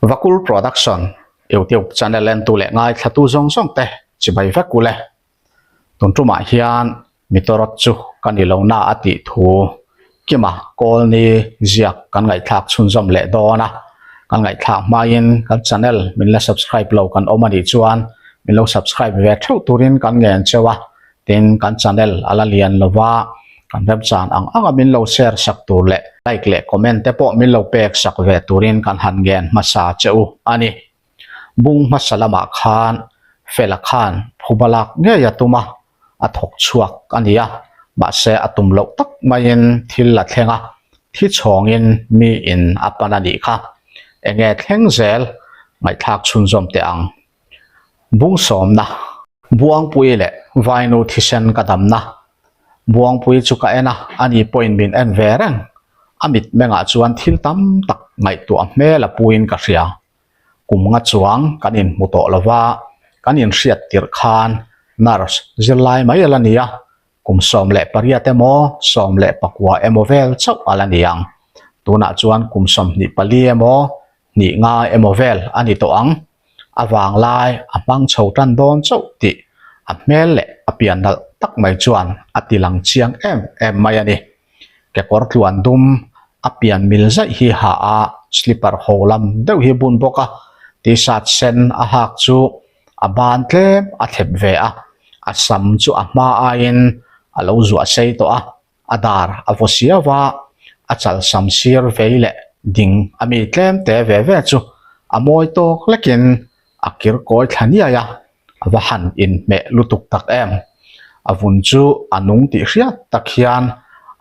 Vakul Production YouTube channel entu leh ngaithlatu zawng zawng te chibai vek ule. Tun tumah hian Mitorawt chu ka ni lo na a tih thu Kima Kawlni ziak kan ngaihthlak chhunzawm leh dawn a, kan ngaihthlak hmain kan channel min la subscribe lo kan awm a nih chuan min lo subscribe ve theuh turin kan ngen cheu a, tin kan channel a la lian lo va, kan remchan ang anga min lo share sak tur leh like leh comment te pawh min lo pek sak ve turin kan han ngen hmasa che u a ni. Bung hmasa lamah khan Fela khan phuba lak ngei a tum a, a thawk chhuak a ni a, mahse a tum loh tak maiin thil a thleng a, thi chhawngin miin a pan a nih kha. Enge thleng zel ngaihthlak chhunzawm teh ang. Bung sawmna. Buangpui leh Vainu thisen ka damna. Buangpui chu ka en a, ani pawhin min en ve reng. A mitmengah chuan thil tam tak ngaihtuah hmel a puiin ka hria. Kum nga chuang kan inhmu tawh lo va, kan inhriat tirh khan nurse zirlai mai a la ni a, kum 18 emaw 14 emaw vel chauh a la ni ang. Tunah chuan kum 24 emaw hnih nga emaw vel a ni tawh ang. A vanglai a hmang chho tan dawn chauh tih a hmel leh a pian nalh tak mai chuan a ti lang chiang em em mai a ni. Kekawr tluan dum a pian mil zaih hi ha a, slipper ho lam deuh hi bun bawk a, t-shirt sen a hak chu a ban tlem a thlep ve a, a sam chu a hma aiin a lo zuah sei tawh a. A dar a vaw siau a, a chal sam sir vei leh ding a mi tlem te ve ve chu a mawi tawk lekin a kir kawi thla niai a, a va han inhmeh lutuk tak em. A vun chu a nung tih hriat tak hian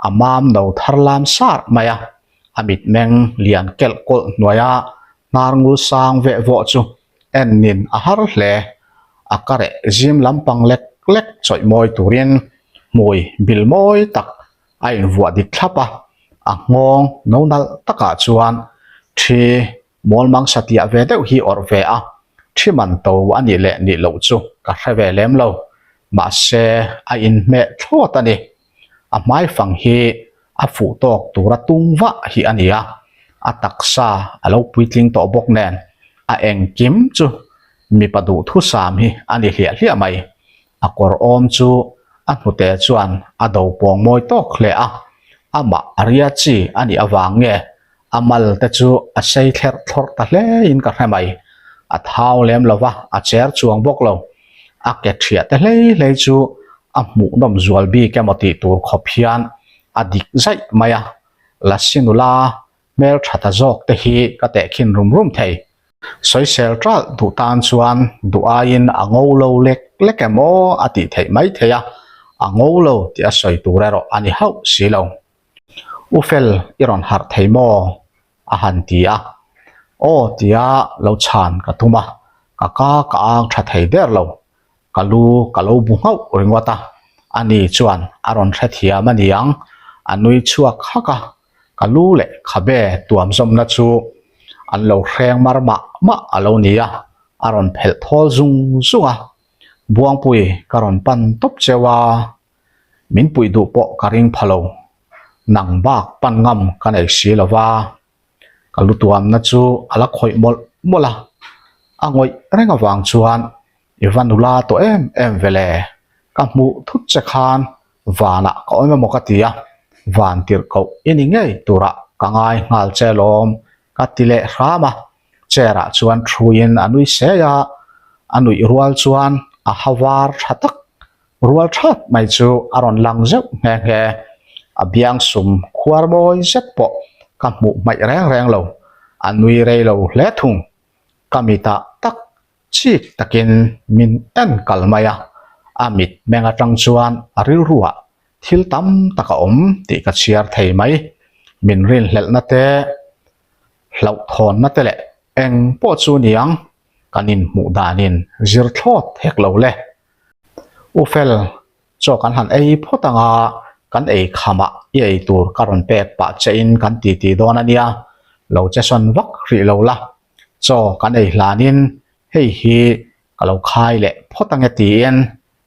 a mam no thar lam sar mai a, a mitmeng lian kelh kawlh hnuaia hnar ngul sang veh vawh chu en nin a har hle. A ka reh zim lampang lek lek chawih mawi turin hmui bil mawi tak a invuah dik thlap a, a nghawng no nalh takah chuan thi mawl mang satiah ve deuh hi awrh ve a, thi man to a nih leh nih loh chu ka hre ve lem lo, mahse a inhmeh thlawt a ni. A hmaifang hi a fuh tawk tura tung vah hi a ni a, a taksa a lo puitling tawh bawk nen a engkim chu mipa duhthusam hi a ni hliah hliah mai. A kawr awm chu a hnute chuan a do pawng mawi tawk hle a, amah a ria chi a nih avang nge a mal te chu a sei thlerh thlawrh ta hle in ka hre mai. A thau lem lo va, a cher chuang bawk lo. A ke thiah te hlei hlei chu a hmuhnawm zual bik emaw tih tur khawp hian a dik zaih mai a, Lasi nula hmeltha ta zawk te hi ka tehkhin rum rum thei. Sawisel ṭalh duh tan chuan duh aiin a ngo lo lek lek em aw a tih theih mai thei a, a ngo lo tih a sawi tur erawh a ni hauh si lo. U fel i rawn harh thei maw? a han ti a. Aw tia lo chhan ka tum a, ka ka ka ang tha thei der lo. Ka lu ka lo bu nghauh ringawt a, ani chuan a rawn hrethiam a ni ang, a nui chhuak hak a, ka lu leh khabe tuam zawmna chu an lo hreng mar mah mah a lo ni a, a rawn phelh thawl zung zung a, Buangpui ka rawn pan tawp cheu a, min puih duh pawh ka ring pha lo, nang bak pan ngam ka nei si lo va, ka lu tuamna chu a la khawih mawlh mawlh a, a ngawih reng avang chuan i va nula tawh em em ve le, ka hmuh thut che khan vanah ka awm emaw ka ti a, van tirh koh i ni ngei turah ka ngai nghal che lawm ka ti leh hram a, chair ah chuan thuin a nui sei a, a nuih rual chuan a ha var tha tak Rual that mai chu a rawn lang zeuh nghe nghe. A biang sum khuar mawi zet pawh ka hmuh hmaih reng reng lo. A nui rei lo hle thung. Ka mitah tak chik takin min en kal mai a. A mit meng atang chuan a rilruah thil tam tak a awm tih ka chhiar thei mai. Min rinhlelhna te, hlauhthawnna te leh eng pawh chu niang kan inhmuh danin zir thlawt hek lo le. U fel, chaw kan han ei phawt ang a, kan ei khamah i ei tur ka rawn pek pah che in kan ti ti dawn a nia, lo che sawn vak hrih lo la, chaw kan ei hlanin hei hi ka lo khai leh phawt ang e tiin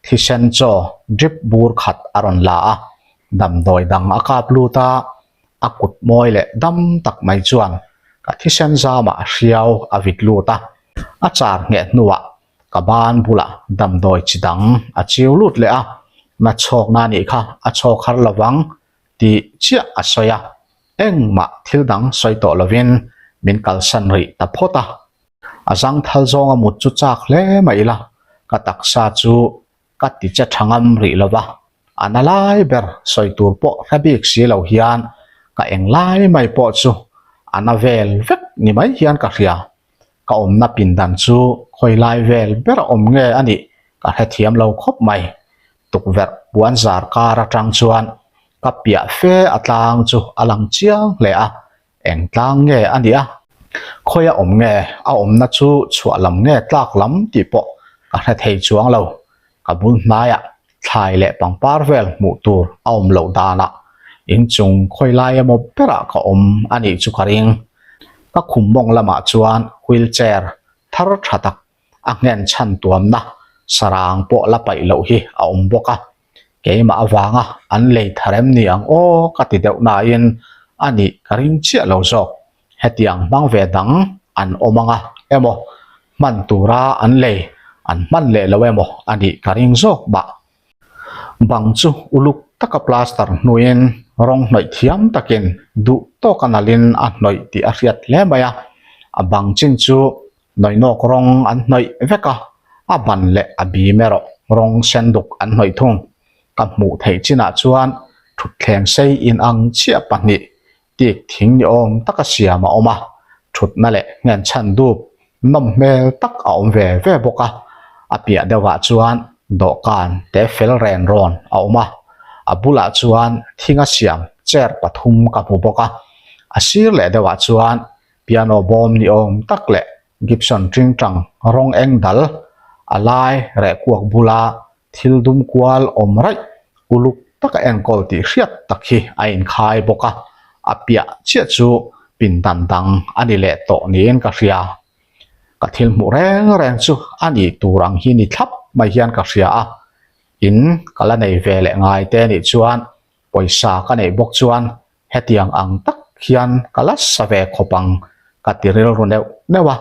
thisen chaw drip bur khat a rawn la a, damdawi dang a kap lut a, a kut mawi leh dam tak mai chuan. Ka thisen zamah hriau a vit lut a, a char ngheh hnuah ka ban bulah damdawi chi dang a chiu lut leh a, na chhawkna nih kha a chhawk har lovang tih chiah a sawi a, engmah thil dang sawi tawh lovin min kalsan rih ta phawt a. A zangthal zawnga mut chu chak hle mai ila, ka taksa chu ka ti che tha ngam rih lo va, a na lai ber sawi tur pawh hre bik si lo hian ka eng lai mai pawh chu a na vel vek ni mai hian ka hria. Ka awmna pindan chu khawi lai vel ber a awm nge a nih ka hrethiam lo khawp mai. Tukverh puan zar kar atang chuan ka piah fe a tlang chu a lang chiang hle a, Eng tlang nge a nih a? Khawi a awm nge? A awmna chu chhuah lam nge tlak lam tih pawh ka hre thei chuang lo. Ka bul hnaiah thlai leh pangpar vel hmuh tur a awm loh danah inchung khawi lai emaw berah ka awm a nih chu ka ring. Ka khum mawng lamah chuan wheel chair thar tha tak a nghen chhan tuamna sarang pawh la paih loh hi a awm bawk a. Keimah avanga an lei thar em ni ang aw ka ti deuh nain a nih ka ring chiah lo zawk. Hetiang hmang ve dang an awm anga emaw hman tura an lei an hman leh lo emaw a nih ka ring zawk mah. Bang chu uluk taka plaster hnuin rawng hnawih thiam takin duh tawka nalhin a hnawih tih a hriat hle mai a, a bang chin chu Nawinawk rawng an hnawih vek a, a ban leh a bim erawh rawng sen duk an hnawih thung. Ka hmuh theih chinah chuan thutthleng sei inang chiah pahnih tik thing ni awm taka siam a awm a, thutna leh nghenchhan dup nawm hmel tak a awm ve ve bawk a. A piah deuhah chuan dawhkan te fel ren rawn a awm a, a bulah chuan thinga siam chair pathum ka hmu bawk a, a sir leh deuhah chuan Piano bawm ni awm tak leh Gibson tingtang rawng eng dal a lai reh kuak bula thil dum kual awm raih uluk taka enkawl tih hriat tak hi a inkhai bawk a, a piah chiah chu pindan dang a ni leh tawh niin ka hria. Ka thil hmuh reng reng chu a nih tur ang hi ni thlap mai hian ka hria a, in ka la nei ve leh ngai te nih chuan pawisa ka neih bawk chuan Hetiang ang tak hian ka la sa ve khawp ang ka ti rilru neuh neuh a,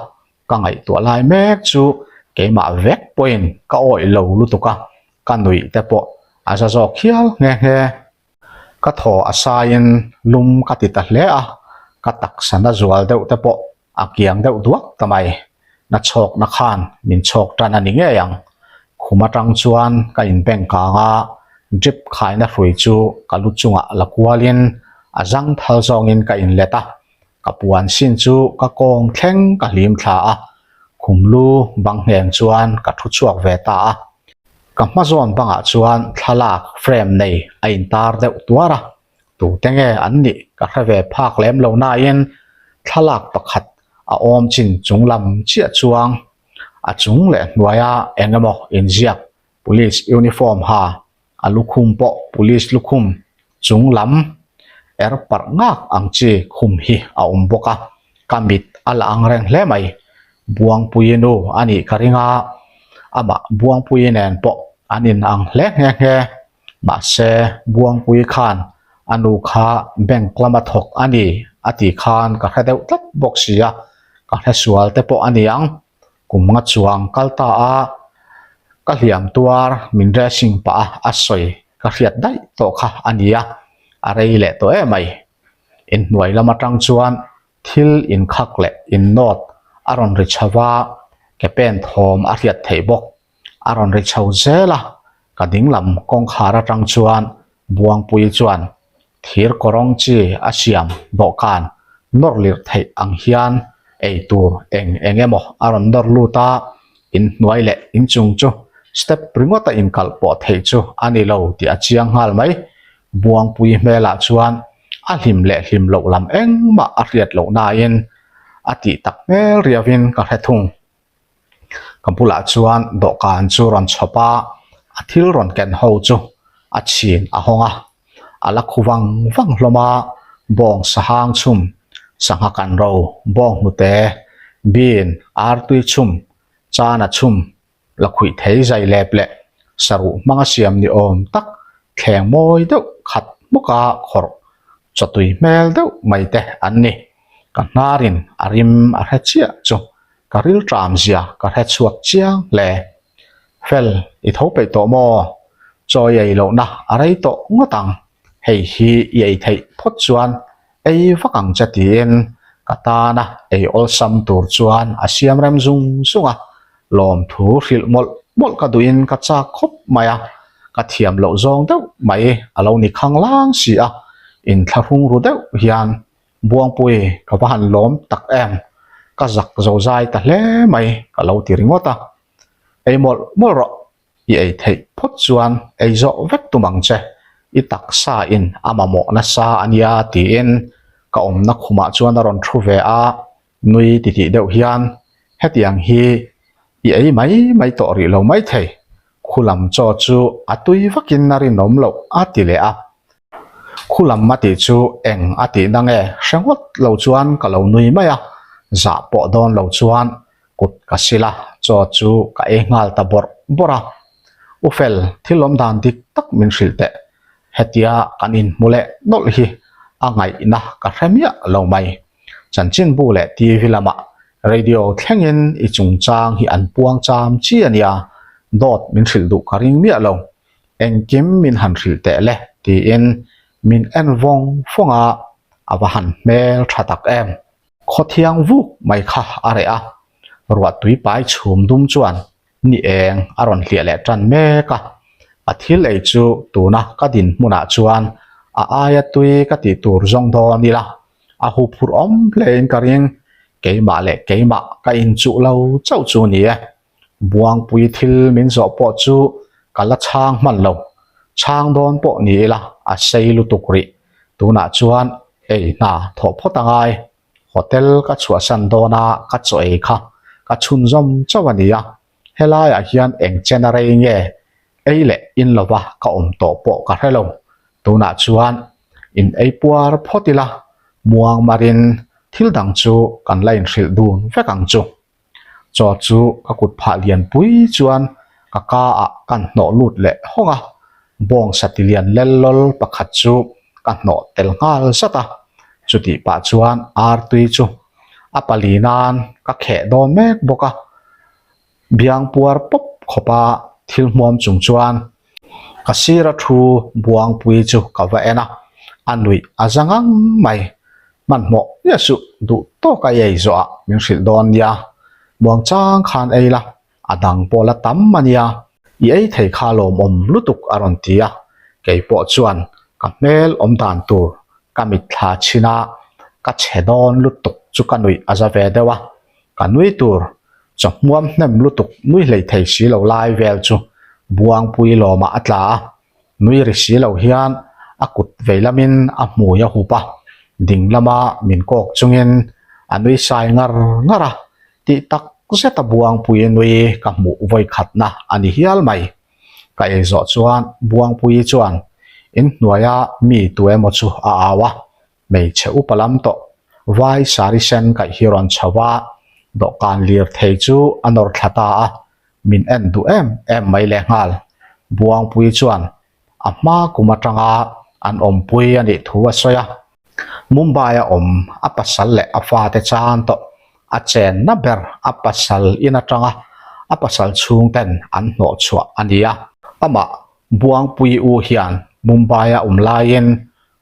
ka ngaihtuah lai mek chu keimah vek pawhin ka awih lo lutuk a, ka nuih te pawh a za zawk hial nghe nghe. Ka thaw a saiin lum ka ti ta hle a, ka taksa na zual deuh te pawh A kiang deuh duak ta mai. Na chhawkna khan min chhawk tan a ni ngei ang. Khum atang chuan ka inbeng kang a, drip khaina hrui chu ka lu chungah la kualin a zang thal zawngin ka inlet a. Ka puan sin chu ka kawng thleng ka hlim thla a, khum lu bang ngheng chuan ka thu chhuak ve ta a. Ka hma zawn bangah chuan thlalak frame nei a intar deuh tuar a. Tute nge an nih ka hre ve phak lem lo nain thlalak pakhat a awm chin chung lam chiah chuang a chung leh hnuaia eng emaw inziak police uniform ha a lukhum pawh police lukhum chung lam er parh ngak ang chi khum hi a awm bawk a ka mit a la ang reng hle mai Buangpuii nu a nih ka ring a amah Buangpuii nen pawh an in ang hle nghe nghe. Mahse, Buangpui khan a nu kha bank lama thawk a ni a tih khan ka hre deuh tlat bawk si a, ka hre sual te pawh a ni ang. Kum nga chuang kal ta a, ka hliam tuar min dressing pah a a sawi ka hriat daih tawh kha a ni a, a rei leh tawh em mai. Inhnuai lam atang chuan thil inkhak leh innawt a rawn ri chho va, ke pen thawm a hriat theih bawk. A rawn ri chho zel a, ka dinglam kawngkhar atang chuan Buangpui chuan thir kawrawng chi a siam dawhkan nawr lirh theih ang hian ei tur eng eng emaw a rawn nawr lut a, inhnuai leh inchung chu step ringawt a inkalh pawh theih chu a ni lo tih a chiang nghal mai. Buangpui hmelah chuan a hlim leh hlim loh lam engmah a hriat loh nain a tih tak hmel riauin ka hre thung. Ka bulah chuan dawhkan chu rawn chhawp a, a thil rawn ken ho chu a chhin a hawng a, a la khu vang vang hlawm a, bawng sahang chhum, sangha kan ro, bawng hnute, bean, artui chhum, chana chhum, la khuih thei zai lep leh saruh hmanga siam ni awm tak thleng mawi deuh khat hmawka khawrh chawtui hmel deuh mai te an ni. Ka hnarin a rim a hre chiah chu ka rilṭam zia ka hre chhuak chiang hle. Fel, i tho peih tawh maw? Chaw i ei lohna a rei tawh ngawt ang. Hei hi i ei theih phawt chuan ei vak ang che tiin ka tana ei awlsam tur chuan a siam rem zung zung a, lawmthu hrilh mawlh mawlh ka duhin ka chak khawp mai a, ka thiam loh zawng deuh mai a lo ni khang lang si a, inthlahrung ru deuh hian Buangpui ka va han lawm tak em, ka zak zo zai ta hle mai ka lo ti ringawt a, ei mawlh mawlh rawh. I ei theih phawt chuan ei zawh vek tum ang che, i taksa in a mamawh nasa a nia tiin ka awmna khumah chuan a rawn thu ve a, nui titih deuh hian hetiang hi i ei mai mai tawh rih lo maithei, khulam chaw chu a tui vakin a rinawm loh a ti leh a. Khulam a tih chu eng a tihna nge hre ngawt lo chuan ka lo nui mai a, zah pawh dawn lo chuan kut ka sil a, chaw chu ka ei nghal ta bawrh bawrh a. U Fel, thil awm dan dik tak min hrilh teh. Hetia kan inhmu leh nawlh hi a ngaihna ka hre miah lo mai. Chanchinbu leh TV lamah radio thlengin i chungchang hi an puang cham chi a nia, dawt min hrilh duh ka ring miah lo. Engkim min han hrilh teh le tiin min en vawng vawng a, a va han hmel tha tak em. Khawthiang vuk mai kha a reh a, ruah tui pai chhum dum chuan ni eng a rawn hliah leh tan mek a. A thil ei chu tuna ka dinhmunah chuan a aia tui ka tih tur zawng dawn ila, a huphurh awm hlein ka ring, keimah leh keimah ka inchuh lo chauh chu ni e. Buangpui thil min zawh pawh chu ka la chhang hman lo, chhang dawn pawh ni ila a sei lutuk rih. Tunah chuan ei hna thawh phawt a ngai, hotel ka chhuahsan dawn a ka chaw ei kha ka chhunzawm chauh a ni a, helaiah hian eng chen a rei nge ei leh in lova ka awm tawh pawh ka hre lo. Tunah chuan in ei puar phawt ila muang marin thil dang chu kan la inhrilh dun vek ang chu. Chaw chu ka kut phah lian pui chuan ka ka ah ka hnawh lut leh hawng a, bawngsa ti lian lel lawl pakhat chu ka hnawh tel nghal zat a, chutih pah chuan artui chu a pali nan ka kheh dawn mek bawk a, biang puar pawp khawpa thil hmuam chung chuan ka sira thu buangpui chu ka va en a, a nuih a za ngang mai. Hmanhmawh miah suh, duh tawk a ei zawh ah min hrilh dawn nia. Muangchang khan ei la, a dang pawh la tam a nia. I ei thei kha lawmawm lutuk a rawn ti a, kei pawh chuan ka hmel awm dan tur ka mitthla chhin a, ka chhe dawn lutuk chu ka nuih a za ve deuh a, ka nui tur chaw hmuam hnem lutuk nui hlei thei si lo lai vel chu Buangpui lawmah a tla a, Nui ri si lo hian a kut vei lamin a hmui a hup a, ding lama min kawk chungin a nui sai ngar ngar a, tih tak zeta Buangpui nui ka hmuh vawi khatna a ni hial mai. Ka ei zawh chuan Buangpui chuan inhnuaia mi tu emaw chu a au a, hmeichhe upa lam tawh vai sari sen kaih hi rawn chho a, dawhkan lirthei chu a nawr thla ta a, min en duh em em mai leh nghal. Buangpui chuan a hma kum atanga an awmpui a nih thu a sawi a. Mumbai a awm a pasal leh a fate chan tawh a chenna ber a pasal in atanga a pasal chhungten an hnawh chhuah a ni a. Amah Buangpui u hian Mumbai a awm laiin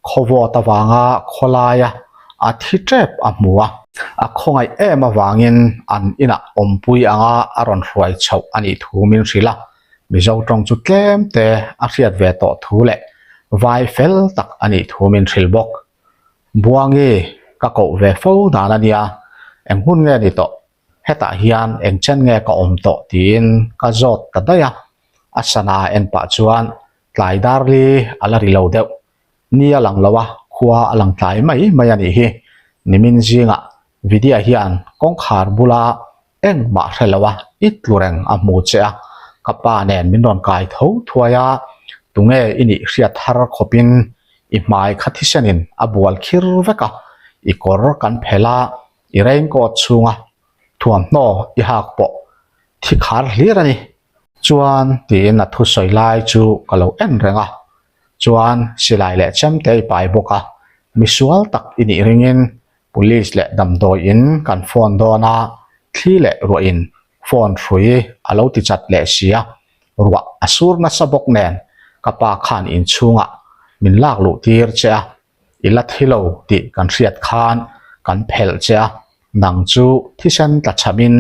Khawvawt avanga khawlaia a thi tep a hmu a. A khawngaih em avangin an inah awmpui anga a rawn hruai chhoh a nih thu min hrilh a, Mizo tawng chu tlem te a hriat ve tawh thu leh vai fel tak a nih thu min hrilh bawk. Buangi ka koh ve fo dan a nia, eng hun nge ni tawh? Hetah hian eng chen nge ka awm tawh tiin ka zawt ta daih a, a sana en pah chuan tlai dar li a la ri lo deuh. Ni a lang lo a, khua a lang tlai mai mai a nih hi. Nimin zingah Vidya hian kawngkhar bula engmah hre lo a, i tlu reng a hmu che a, ka pa nen min rawn kai tho thuai a, tunge i nih hriat har khawpin i hmai kha thisenin a bual khir vek a, i kawr kan phelh a, i raincoat chhunga thuamhnaw i hak pawh thi khar hlir a ni. Chuan tiin a thusawi lai chu ka lo en reng a, chuan silai leh chemte i pai bawk a, misual tak i nih ringin. Police leh damdawi in kan phone dawn a, thli leh ruah in phone hrui a lo ti chat leh si a, ruah a sur nasa bawk nen ka pa khan inchhungah min lak luh tir che a, i la thi lo tih kan hriat khan kan phelh che a, nang chu thisen tla chhamin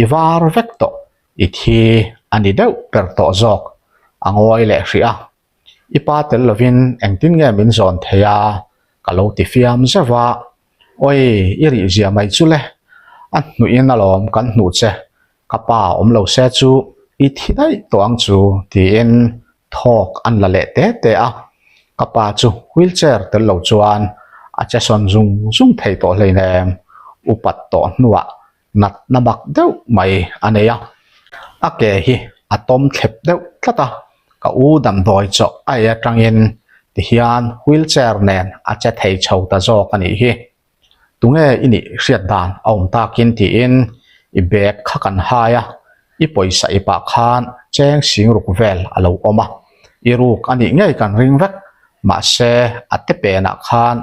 i var vek tawh, i thi a ni deuh ber tawh zawk a ngawi leh hrih a. I pa tel lovin engtin nge min zawn thei a? Ka lo ti fiam zeuh a, Awi, i rih zia mai chu le, a hnuhin alawm kan hnuh che, ka pa awm lo se chu i thi daih tawh ang chu tiin thawk an la leh te te a, ka pa chu wheelchair tel lo chuan a che sawn zung zung thei tawh hleinem, upat tawh hnuah natna mak deuh mai a nei a, a ke hi a tawm thlep deuh tlat a, ka u damdawi chawh a ei atangin tihian wheelchair nen a che thei chho ta zawk a nih hi. Tunge i nih hriat dan a awm takin tiin i bag kha kan hai a, i pawisa i pah khan cheng sing ruk vel a lo awm a, i ruk a nih ngei kan ring vek, mahse a te penah khan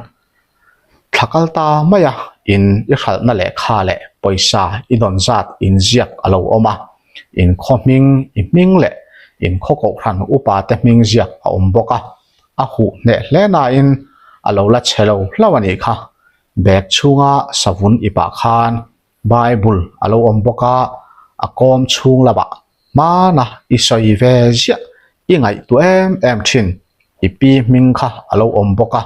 Thla kal ta mai a, in i hralhna lehkha leh pawisa i dawn zat inziak a lo awm a, in khaw hming i hming leh in khaw kohhran upa te hming ziak a awm bawk a, a huh hneh hle nain a lo la chhe lo hlauh a nih kha. Bag chhunga savun i pah khan Bible a lo awm bawk a, a kawm chhung lamah hmana i sawi ve ziah i ngaihtuah em em thin. I pi hming kha a lo awm bawk a,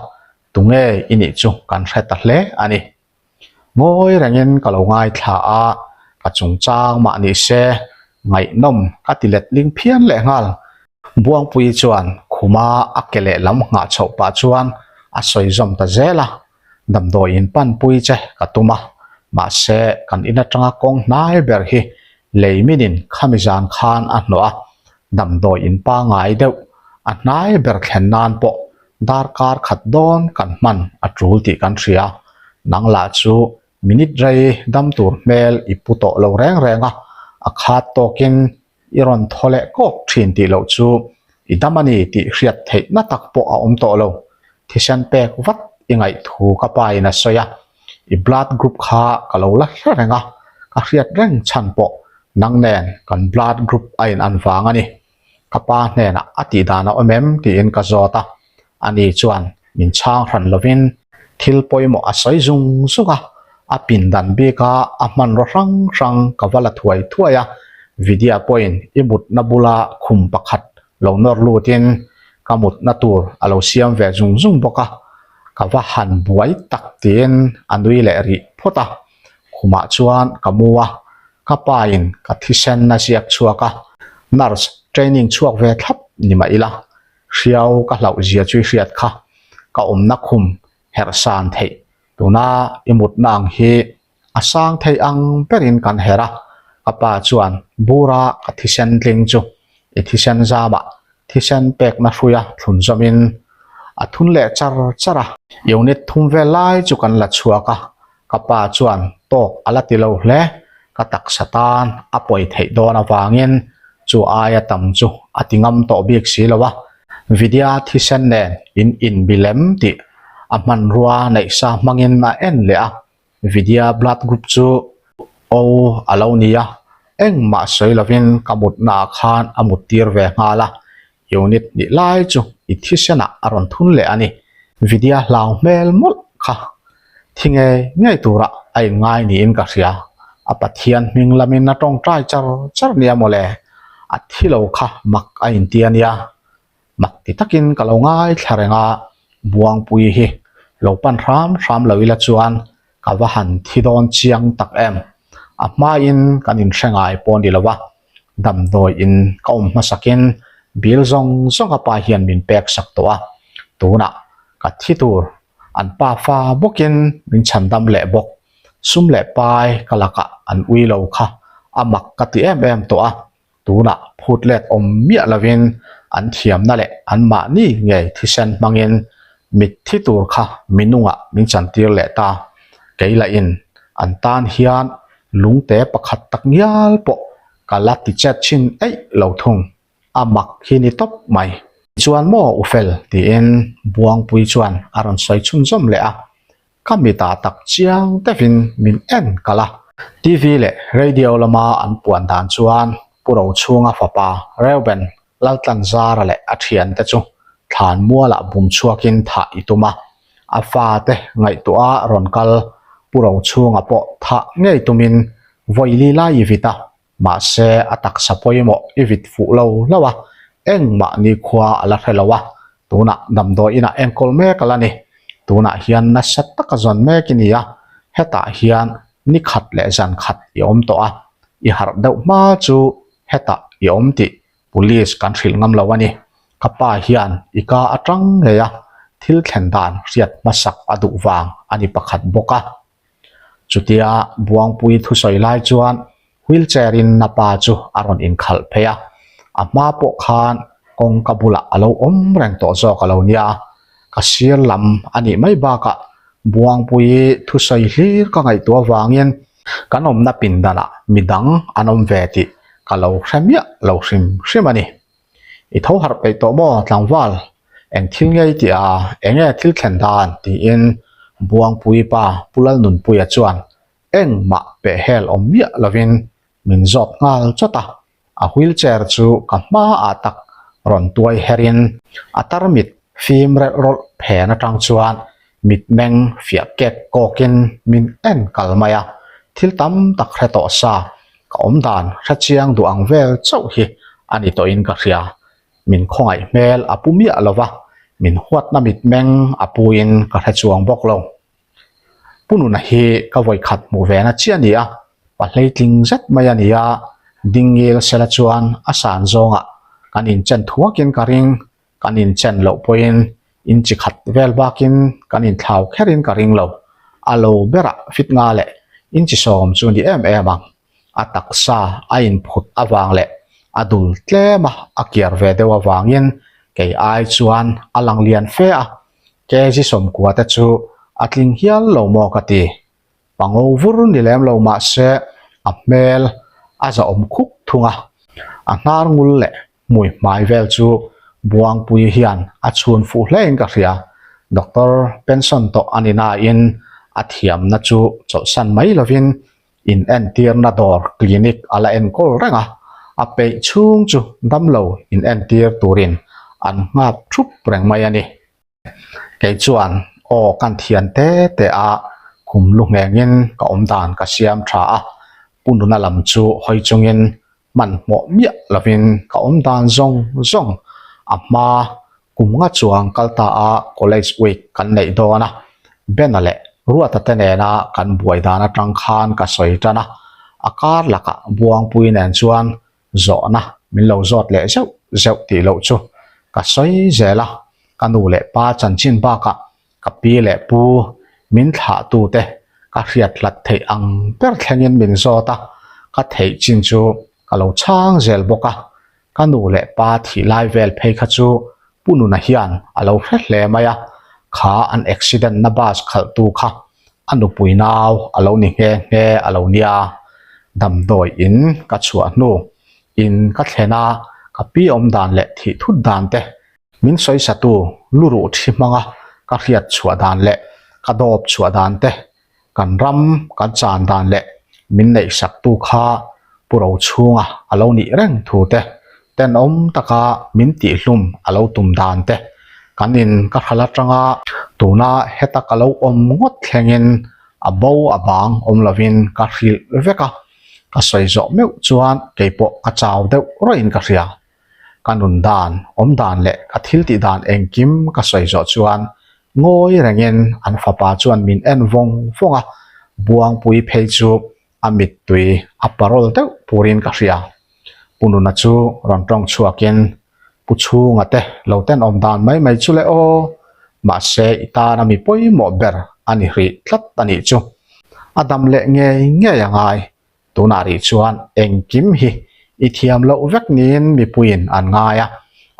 tunge i nih chu kan hre ta hle a ni. Ngawi rengin ka lo ngaithla a, ka chungchang mah ni se ngaihnawm ka ti let ling phian leh nghal. Buangpuii chuan khuma a ke lehlam nghah chhoh pah chuan a sawi zawm ta zel a. Damdawi in panpui che ka tum a, mahse kan in atanga kawng hnai ber hi lei minin khami zan khan a hnawh a, damdawi in pangai deuh a hnai ber thlen nan pawh darkar khat dawn kan hman a tul tih kan hria, nang lah chu minute rei dam tur hmel i pu tawh lo reng reng a, a khat tawkin I rawn thaw leh kawk thin tih loh chu i dam a ni tih hriat theih na tak pawh a awm tawh lo. Thisen pek vat i ngaih thu ka pa in a sawi a, i blood group kha ka lo la hre reng a, ka hriat reng chhan pawh nang nen kan blood group a in an vang a ni. Ka pa hnenah a tih dan a awm em tiin ka zawt a, Ani chuan min chhang hran lovin thil pawimawh a sawi zung zung a, a pindan bika a hmanraw hrang hrang ka va la thuai thuai a, Vidya pawhin i mutna bula khum pakhat lo nawr lutin ka mutna tur a lo siam ve zung zung bawk a, ka va han buai tak tiin a nui leh rih phawt a, khumah chuan ka mu a, ka pa in ka thisen a ziak chhuak a, nurse training chhuak ve thlap ni mah ila Hriau ka hlauh zia chu i hriat kha, ka awmna khum herh san theih tuna i mutna ang hi a sang thei ang berin kan herh a, ka pa chuan bura ka thisen tling chu i thisen zamah thisen pekna hruia thlun zawmin a thun leh char char a. Unit thum vel lai chu kan la chhuak a, Ka pa chuan tawk a la ti lo hle, ka taksa tan a pawi theih dawn avangin chu aia tam chu a ti ngam tawh bik si lo a, Vidya thisen nen in inbi lem tih a hmanrua neihsa hmangin a en leh a, Vidya blood group chu O a lo ni a, engmah sawi lovin ka mutna ah khan a mut tir ve nghal a, Unit hnih lai chu i thisenah a rawn thun leh a ni. Vidya hlau hmel mawlh kha thi ngei ngei tura a inngai niin ka hria. A Pathian hming lamin a tawngtai char char nia mawle, a thi lo kha mak a inti a nia. Mak ti takin ka lo ngaithla reng a, Buangpui hi lo pan hram hram lo ila chuan ka va han thi dawn chiang tak em. A hmain kan inhre ngai pawh ni lo a. Damdawi in ka awm hmasakin bill zawng zawng a pa hian min pek sak tawh a, tunah ka thi tur an pa fa bawkin min chhan dam leh bawk, sum leh pai ka lakah an ui lo kha a mak ka ti em em tawh a, tunah phut let awm miah lovin an thiamna leh an mahni ngei thisen hmangin mitthi tur kha minungah min chantir leh ta, kei lahin an tan hian Lungte pakhat tak ngial pawh ka la ti chet chhin eih lo thung, a mak hi ni tawp mai. Tichuan maw u fel? tiin Buangpui chuan a rawn sawi chhunzawm leh a. Ka mitah tak chiang deuhin min en kalh a. TV leh radio lama an puan dan chuan Pu Rochhunga fapa Reuben Laltlanzara leh a thiante chu thlan mualah bum chhuakin thah i tum a. A fate ngaihtuah a rawn kal Pu Rochhunga pawh thah ngei tumin vawi li lai i vit a. Mahse, a taksa pawimawh i vit fuh lo lo a, engmah nikhua a la hre lo a, tunah damdawi inah enkawl mek a la ni. Tunah hian nasa taka zawn mek i ni a, hetah hian ni khat leh zan khat i awm tawh a, i harh deuh hma chu hetah i awm tih police kan hrilh ngam lo a ni. Ka pa hian i ka atang ngei a, thil thlen dan hriat hmasak a duh vang a ni pakhat bawk a. Chutia Buangpui thusawi lai chuan wheelchair in a pa chu a rawn inkhalh phei a, a hma pawh khan kawngka bulah a lo awm reng tawh zawk a lo nia. Ka sir lam a nih mai bakah Buangpui thusawi hlir ka ngaihtuah avangin kan awmna pindanah midang an awm ve tih ka lo hre miah lo hrim hrim a ni. I tho harh peih tawh maw tlangval? Eng thil nge i tih a, eng nge thil thlen dan? tiin Buangpui pa Pu Lalnunpuia chuan engmah peh hel awm miah lovin min zawt nghal chawt a, a wheelchair chu ka hmaah tak rawn tuai herin a tarmit fim relh rawlh phen atang chuan mitmeng fiah kek kawkin min en kal mai a, thil tam tak hre tawh sa ka awm dan hre chiang duh ang vel chauh hi a ni tawhin ka hria. Min khawngaih hmel a pu miah lo va, min huatna mitmeng a puin ka hre chuang bawk lo. Pu Nuna hi ka vawikhat hmuh ve na chiah a ni a, pa hleitling zet mai a ni a, dingngil sela chuan a san zawngah kan inchen thuakin ka ring. Kan inchen loh pawhin in chi khat vel bakin kan inthlau kherin ka ring lo. A lo berah fit nga leh in chi sawm chu ni em em ang. A taksa a inphut avang leh a dul tlem a a kiar ve deuh avangin kei ai chuan a lang lian fe a, kg sawmkua te chu a tling hial lo maw ka ti. Pango vur ni lem lo mahse a hmel a zahawm khup thung a, a hnar ngul leh Hmui hmai vel chu Buangpui hian a chhun fuh hlein ka hria. Doctor pension tawh a ni nain a thiamna chu chawlhsan mai lovin inentirna dawr clinic a la enkawl reng a, a peih chhung chu damlo inentir turin an nghak thup reng mai a ni. Kei chuan aw kan thian te te a, khum lu nghengin ka awm dan ka siam tha a, Pu Nuna lam chu hawi chungin hmanhmawh miah lovin ka awm dan zawng zawng a hma kum nga chuang kal ta a college week kan neih dawn a, Bena leh Ruata te nena kan buai dan atang khan ka sawi tan a, a kar lakah Buangpui nen chuan Zawhna min lo zawt leh zeuh zeuh tih loh chu ka sawi zel a, ka nu leh pa chanchin bakah ka pi leh pu min thlahtute ka hriat hlat theih ang ber thlengin min zawt a, ka theih chin chu ka lo chhang zel bawk a, ka nu leh pa thih lai vel phei kha chu Pu Nuna hian a lo hre hle mai a, kha an accident na bus khalhtu kha a nupui nau a lo ni nghe nghe a lo nia. Damdawi in ka chhuah hnu in ka thlen a, ka pi awm dan leh thih thut dan te, min sawisatu lu ruh thi hmanga ka hriat chhuah dan leh ka dawp chhuah dan te, kan ram kan chan dan leh min neihsaktu kha Pu Rochhunga a lo nih reng thu te, tenawm taka min tihhlum a lo tum dan te, kan in ka hral atanga tuna heta ka lo awm ngawt thlengin a bo a bang awm lovin ka hrilh vek a, ka sawi zawh meuh chuan keipawh ka chau deuh rawhin ka hria. Ka nun dan, awm dan leh ka thil tih dan engkim ka sawi zawh chuan ngawi rengin an fapa chuan min en vawng vawng a, Buangpui phei chu a mittui a parawl deuh purin ka hria. Pu Nuna chu rawn tawng chhuakin Pu Chhunga te lo tenawm dan mai mai chu le aw, mahse i tana mi pawimawh ber a ni hrih tlat a nih chu. A dam leh ngei ngei a ngai. Tunah rih chuan engkim hi i thiam loh vek niin mipuiin an ngai a,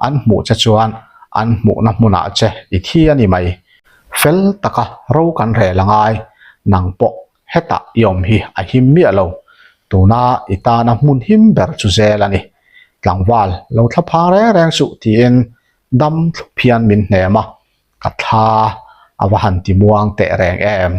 an hmuh che chuan an hmuhna hmunah che i thi a ni mai. Fel taka ro kan rel a ngai, nang pawh Hetah i awm hi a him miah lo, tuna i tana hmun him ber chu zel a ni. Tlangval, lo thla phang reng reng suh tiin dam thlup hian min hnem a, ka thla. A va han ti muang teh reng em.